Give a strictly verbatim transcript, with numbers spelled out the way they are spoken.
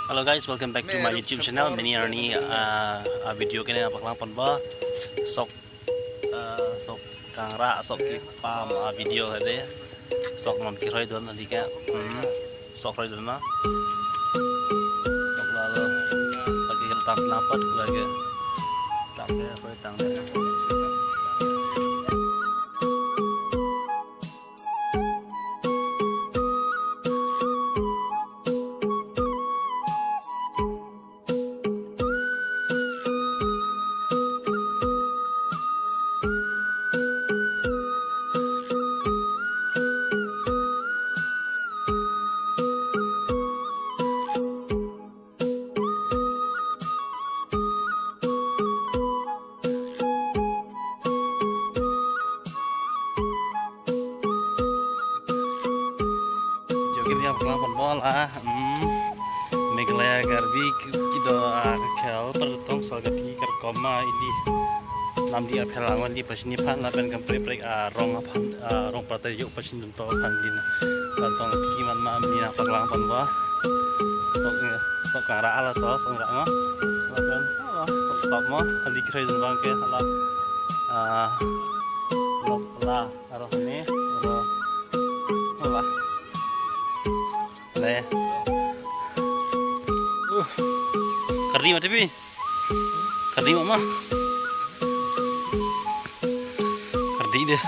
Hello guys, welcome back to my YouTube channel, Mini Arni. Uh, a video ke nangpaklang ponpo. Sok, uh, sok kangra, sok kipam, uh, video hade. Sok non kiroi don tadi ke. Hmm. Sok roi don na. Sok lalo. Lagi kita tangte lampat lagi. Tangte roi tangte. Joget ya, pelan-pelan bola. Hmm. Meghalaya Karbi kedo, ah, khel pertong salgati karkoma ili. Namdi aphel angwan di pachini aphan lapen kamprek-prek, ah, rong aphan, ah, rong partai yo pachini dun to aphan din. Kantong ki man ma amni nangpaklang ponpo. Sok, eh, sok kangra ala to, sok kangra ngo. Lapen, ah, sok sok mo, ali kre dun bangke ala, ah, lok la. Aro ne, aro. Wah. Le. Uh. Kardi mati pi. Kardi mama. Kardi deh.